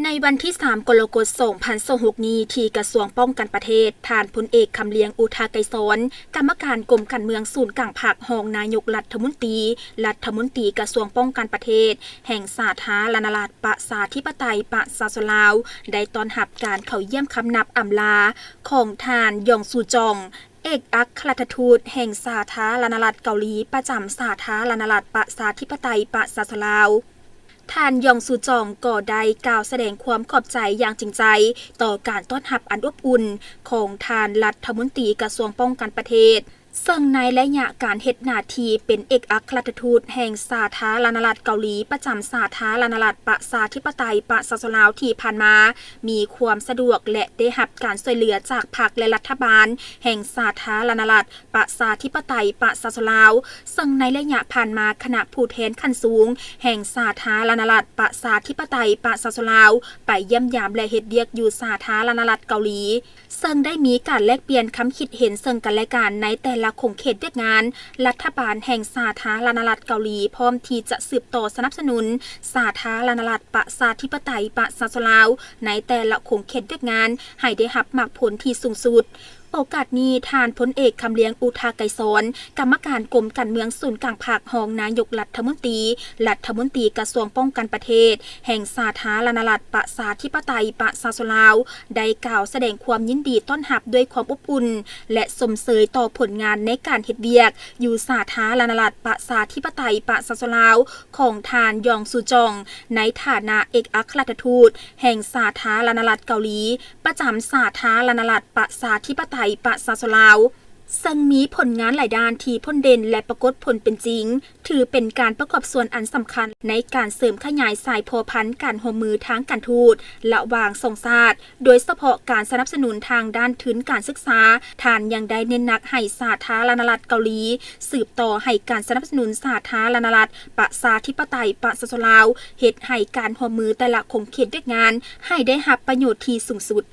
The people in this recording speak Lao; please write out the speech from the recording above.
ໃນວັນທີສາມ ກໍລະກົດ ສອງພັນຊາວຫົກນີ້ ທີ່ກະຊວງປ້ອງກັນປະເທດ, ທ່ານພົນເອກ ຄຳລຽງ ອຸທາໄກສອນ ກຳມະການກົມການເມືອງສູນກາງພັກ, ຮອງນາຍົກລັດຖະມົນຕີ, ລັດຖະມົນຕີກະຊວງປ້ອງກັນປະເທດ ແຫ່ງສາທາລະນະລັດ ປະຊາທິປະໄຕ ປະຊາຊົນລາວ ໄດ້ຕ້ອນຮັບການເຂົ້າຢ້ຽມຄຳນັບອຳລາຂອງທ່ານ ຢອງ ຊູຈອງ ເອກອັກຄະລັດຖະທູດແຫ່ງສາທາລະນະລັດເກົາຫຼີ ປະຈຳສາທາລະນະລັດ ປະຊາທິປະໄຕ ປະຊາຊົນລາວ. ທ່ານ ຢອງ ຊູຈອງ ກໍໄດ້ກ່າວສະແດງຄວາມຂອບໃຈຢ່າງຈິງໃຈຕໍ່ການຕ້ອນຮັບອັນອົບອຸ່ນຂອງທ່ານລັດຖະມົນຕີກະຊວງປ້ອງກັນປະເທດ, ເຊິ່ງໃນໄລຍະການເຮັດໜ້າທີ່ເປັນເອກອັກຄະລັດຖະທູດແຫ່ງສາທາລະນະລັດເກົາຫຼີ ປະຈຳສາທາລະນະລັດ ປະຊາທິປະໄຕ ປະຊາຊົນລາວ ທີ່ຜ່ານມາ ມີຄວາມສະດວກ ແລະ ໄດ້ຮັບການຊ່ວຍເຫຼືອຈາກພັກ ແລະ ລັດຖະບານແຫ່ງສາທາລະນະລັດ ປະຊາທິປະໄຕ ປະຊາຊົນລາວ, ເຊິ່ງໃນໄລຍະຜ່ານມາ ຄະນະຜູ້ແທນຂັ້ນສູງແຫ່ງສາທາລະນະລັດ ປະຊາທິປະໄຕ ປະຊາຊົນລາວ ໄປຢ້ຽມຢາມ ແລະ ເຮັດວຽກຢູ່ສາທາລະນະລັດເກົາຫຼີ, ເຊິ່ງໄດ້ມີການແລກປ່ຽນຄຳຄິດເຫັນເຊິ່ງກັນແລະກັນໃນແຕ່ລະຂົງເຂດວຽກງານລັດຖະບານແຫ່ງສາທາລະນະລັດເກົາຫຼີ ພ້ອມທີ່ຈະສືບຕໍ່ສະໜັບສະໜູນສາທາລະນະລັດ ປະຊາທິປະໄຕ ປະຊາຊົນລາວ ໃນແຕ່ລະຂົງເຂດວຽກງານໃຫ້ໄດ້ຮັບໝາກຜົນທີ່ສູງສຸດ. ໂອກາດນີ້, ທ່ານພົນເອກ ຄຳລຽງ ອຸທາໄກສອນ ກຳມະການກົມການເມືອງສູນກາງພັກ, ຮອງນາຍົກລັດຖະມົນຕີ, ລັດຖະມົນຕີກະຊວງປ້ອງກັນປະເທດ ແຫ່ງສາທາລະນະລັດ ປະຊາທິປະໄຕ ປະຊາຊົນລາວ ໄດ້ກ່າວສະແດງຄວາມຍິນດີຕ້ອນຮັບດ້ວຍຄວາມອົບອຸ່ນ ແລະ ຊົມເຊີຍຕໍ່ຜົນງານໃນການເຮັດວຽກຢູ່ສາທາລະນະລັດ ປະຊາທິປະໄຕ ປະຊາຊົນລາວ ຂອງທ່ານ ຢອງ ຊູຈອງ ໃນຖານະເອກອັກຄະລັດຖະທູດແຫ່ງສາທາລະນະລັດເກົາຫຼີ ປະຈຳສາທາລະນະລັດ ປະຊາທິປະໄຕ ປະຊາຊົນລາວ, ເຊິ່ງມີຜົນງານຫຼາຍດ້ານທີ່ພົ້ນເດັ່ນ ແລະ ປາກົດຜົນເປັນຈິງ, ຖືເປັນການປະກອບສ່ວນອັນສຳຄັນໃນການເສີມຂະຫຍາຍສາຍພົວພັນການຮ່ວມມືທາງການທູດລະຫວ່າງສອງຊາດ, ໂດຍສະເພາະການສະໜັບສະໜູນທາງດ້ານທຶນການສຶກສາ. ທ່ານຍັງໄດ້ເນັ້ນໜັກໃຫ້ສາທາລະນະລັດເກົາຫຼີສືບຕໍ່ໃຫ້ການສະໜັບສະໜູນສາທາລະນະລັດ ປະຊາທິປະໄຕ ປະຊາຊົນລາວ, ເຮັດໃຫ້ການຮ່ວມມືແຕ່ລະຂົງເຂດວຽກງານໃຫ້ໄດ້ຮັບປະໂຫຍດທີ່ສູງສຸດ.